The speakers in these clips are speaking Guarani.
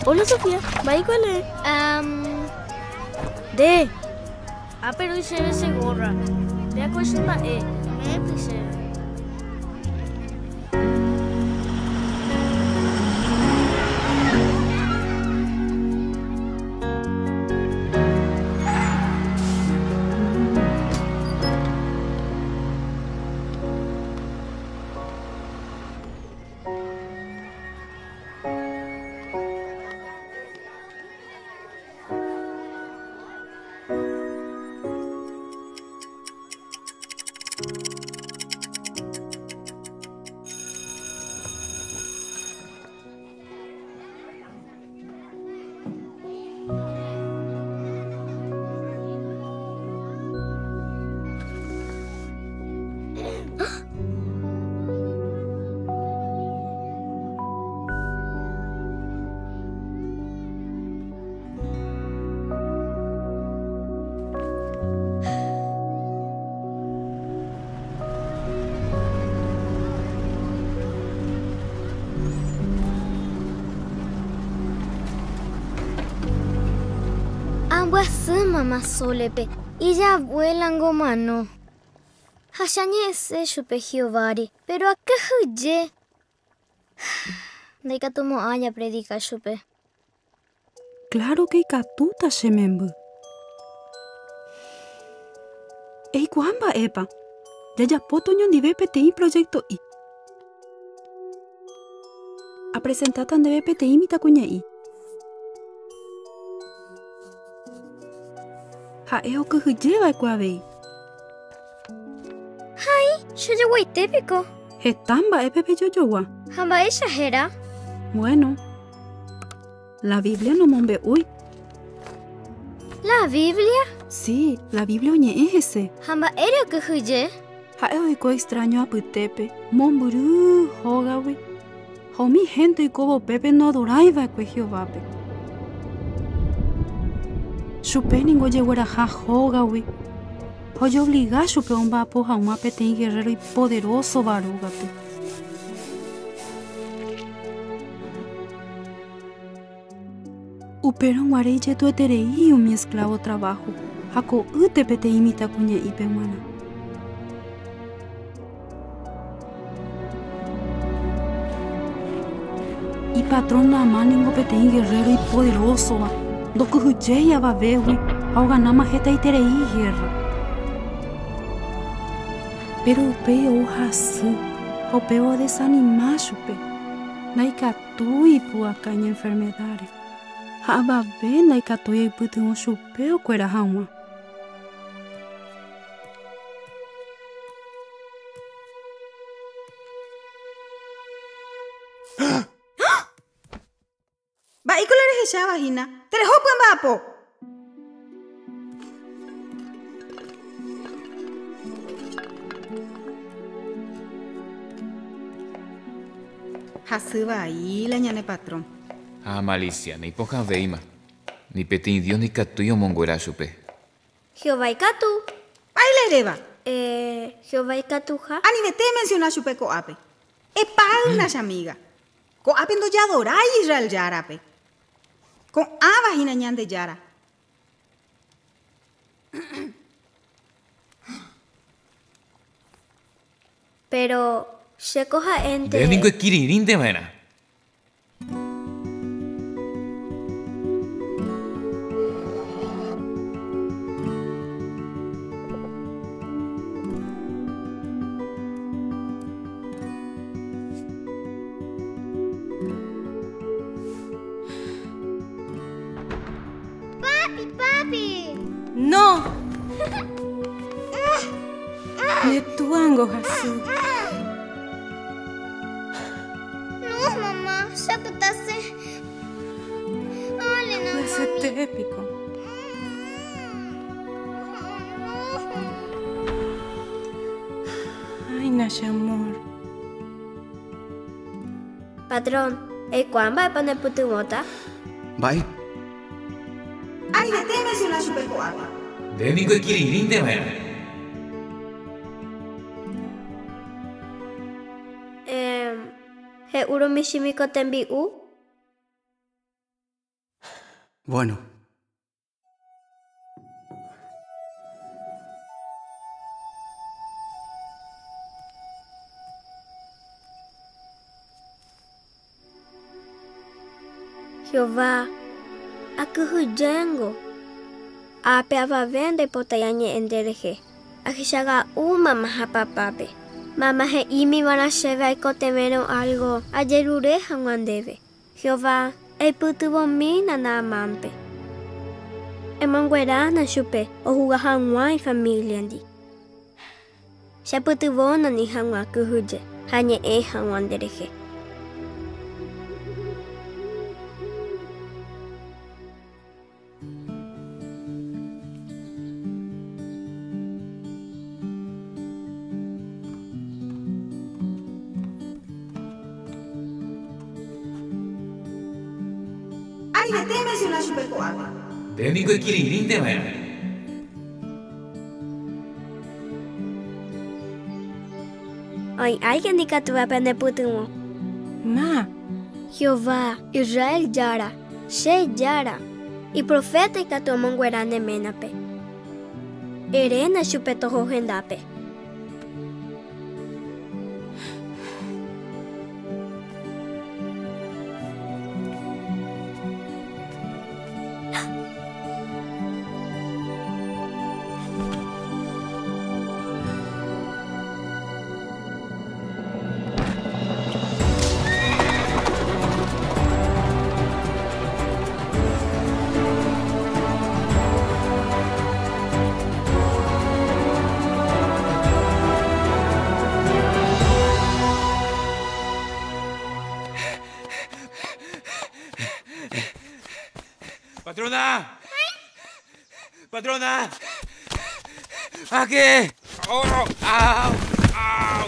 Hola Sofía, mba'éiko elee? Nde! Ápe roĩ chéve che górra. Péako che mba'e, me'ẽpy chéve. Ambyasy mama Sólepe, ijavuélango omano. Ha che añe'ẽse chupe Jehováre, péro akyhyje. Ndaikatumo'ã japredika chupe. Claro que ikatúta che memby. Eikuaa mba'épa, jajapóta oñondive peteĩ proyecto'i. Apresentáta ndéve peteĩ mitãkuña'i. Ha'e okyhyje va'ekue avei. Hái, che joguaite piko. Heta mba'épe pejojogua. Ha mba'éicha héra? Bueno, la Biblia nomombe'úi. La Biblia? Sí, la Biblia oñe'ẽ hese. Ha mba'ére okyhyje? Ha'e oiko extraño apytépe, mombyry hógagui, ha umi hénte oikóva upépe noadorái va'ekue Jehovápe. Chupe ningo ojegueraha hógagui ha ojeovliga chupe omba'apo hag̃ua peteĩ gerréro ipoderósova rógape. Upérõ guare ijetueterei umi esklávo traváho ha ko'ýte peteĩ mitãkuña'ípe g̃uarã. Ipatrón Naamán ningo peteĩ gerréro ipoderósova, ndokyhyjéi avavégui ha oganáma hetaiterei gérra. Péro upéi ou hasy ha upéva odesanima chupe. Ndaikatúi ipu'aka iñenfermedáre ha avave ndaikatúi oipytyvõ chupe okuera hag̃ua. Mba'éiko la rehecháva hína? Tereho pyamba'apo! Hasy vai la ñane patrón. Ha amalisia naipohãvéima, ni peteĩ dios ndaikatúi omonguera chupe. Jehová ikatu. Mba'e la eréva? Eh, Jehová ikatuha. Anivete emenciona chupe ko'ápe. Epáyna che amiga. Ko'ápe ndojadorái Israel Járape. Ko'ãva hína Ñandejára. Péro chéko ha'énte. Nde ningo ekirirĩnte va'erã. Papi, papi! No! Nde túango hasy. No, mamá, che apytase. Dálena, mami. Hasyete piko. Áina che amor. Patrón, eikuaa mba'épa nepytyvõta? Mba'e? Anivete emenciona chupe ko'ápe. Nde niko ekirirĩnte va'erã. He'úrõ michĩmi ko tembi'u. Bueno. Jehová, akyhyjéngo. Ápe avave ndaipotái añe'ẽ nderehe. Ahechaga'u mama ha papápe. Mama he'ímiva'erã chéve aikotevẽrõ álgo ajerure hag̃ua ndéve. Jehová, eipytyvõmína Naamánpe. Emonguerána chupe ohuga hag̃ua ifamíliandi. Chepytyvõna ani hag̃ua akyhyje ha añe'ẽ hag̃ua nderehe. Anivéte emensiona chupe ko'ápe. Nde niko ekirirĩnte va'erã. Oĩ álgien ikatúva penepytyvõ. Ma. Jehová, Israel Jára, che Jára, iproféta ikatu omonguera ne ménape. Eréna chupe toho hendápe. Patrona! Patrona! Ake! Oh! Au! Au!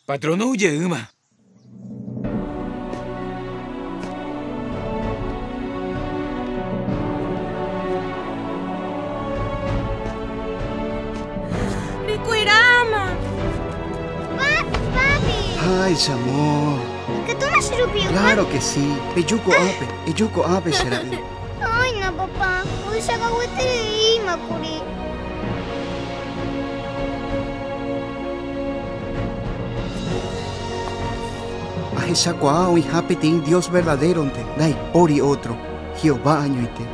Patrona ojeýma. Rekueráma! Papi! Ay, che amor. Ikatúma che rupi opa? Claro que sí. Eju ko'ápe, eju ko'ápe che ra'y. Áina, papá, oichagaguetereíma kuri. Ahechakuaa oĩha peteĩ Dios verdadéronte, ndaipóri ótro, Jehová añoite.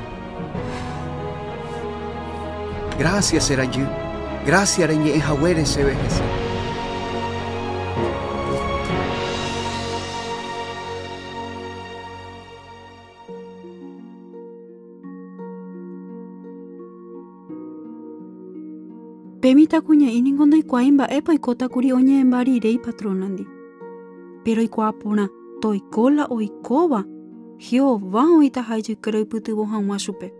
Grásia che rajy, grásia reñe'ẽ haguére chéve hese. Pe mitãkuña'i ningo ndoikuaái mba'épa oikóta kuri oñe'ẽmba rire ipatrónandi. Péro oikuaa porã toiko la oikóva, Jehová oĩtaha ijykére oipytyvõ hag̃ua chupe.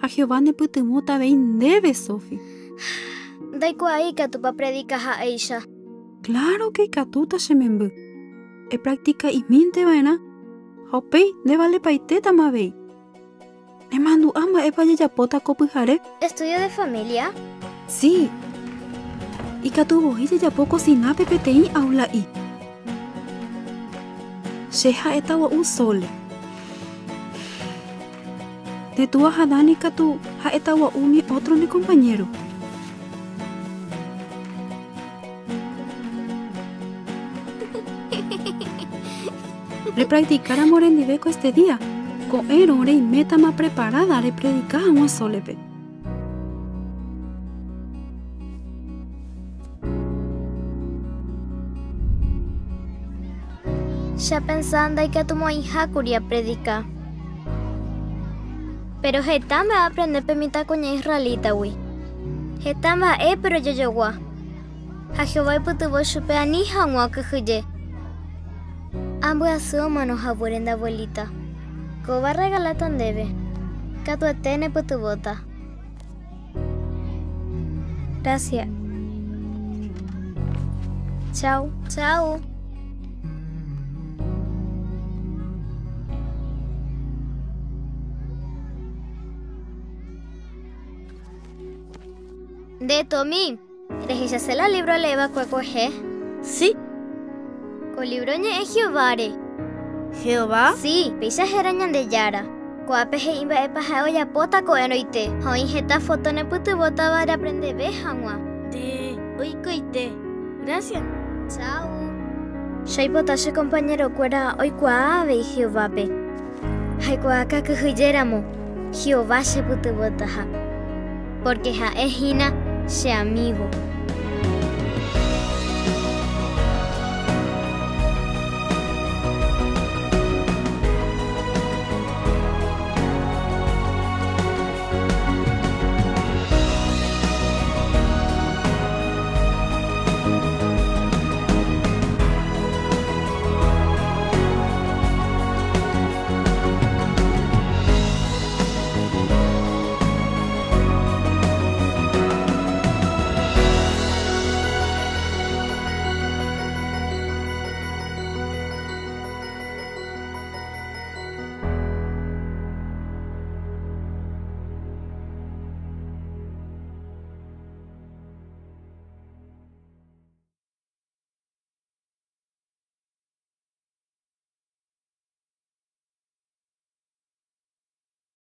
Ha Jehová nepytyvõta avei ndéve, Sofi. Ndaikuaái ikatúpa predika ha'éicha. Kláro ke ikatúta che memby. Epraktika'imínte va'erã ha upéi ndevalepaitétama avei. Nemandu'a mba'épa jajapóta ko pyhare? Estudio de familia? Si. Ikatu voi jajapo kosinápe peteĩ aula'i. Che ha'éta gua'u Sole. Nde túa ha Dani katu ha'éta gua'u umi ótro ne kompañéro. Repraktikáramo rendive ko este día, ko'ẽrõ reimétama preparáda repredika hag̃ua Sólepe. Che apensa ndaikatumo'ãiha kuri apredika. Péro heta mba'e aaprende pe mitãkuña israelítagui. Heta mba'e péro jajogua. Ha Jehová oipytyvõ chupe ani hag̃ua okyhyje. Ambyasy omano haguére nde abuelita. Kóva arregaláta ndéve. Katuete nepytyvõta. Gracia. Chau. Chau. Nde, Tommy. Rehechase la lívro aleeva'ekue kuehe? Si. Ko lívro oñe'ẽ Jehováre. Jehová? Si, péicha héra Ñandejára. Ko'ápe he'i mba'épa ha'e ojapóta ko'ẽrõite, ha oĩ heta fóto nepytyvõtava reaprendeve hag̃ua. Nde oikoite. Grásia! Cháu! Che aipota che kompañerokuéra oikuaa avei Jehovápe. Jaikuaáka kyhyjéramo Jehová chepytyvõtaha, pórke ha'e hína che amígo.